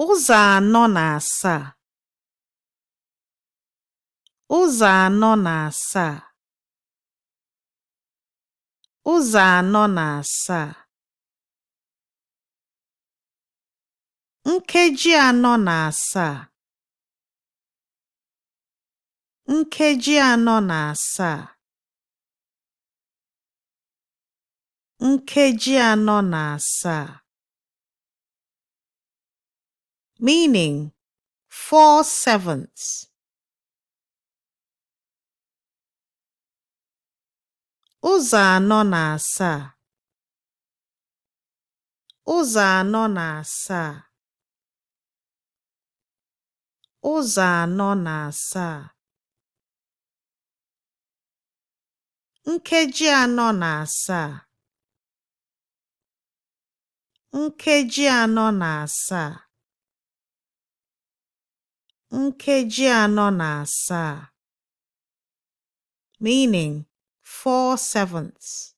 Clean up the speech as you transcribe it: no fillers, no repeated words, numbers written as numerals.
Ụzọ anọ na asaa. Ụzọ anọ na asaa. Ụzọ anọ na asaa. Nkeji anọ na asaa. Nkeji anọ na asaa. Nkeji anọ na asaa. Meaning 4/7. Ụzọ anọ na asaa. Ụzọ anọ na asaa. Ụzọ anọ na asaa. Nkeji anọ na asaa. Nkeji anọ na asaa. Nkeji anọ na asaa. Meaning 4/7.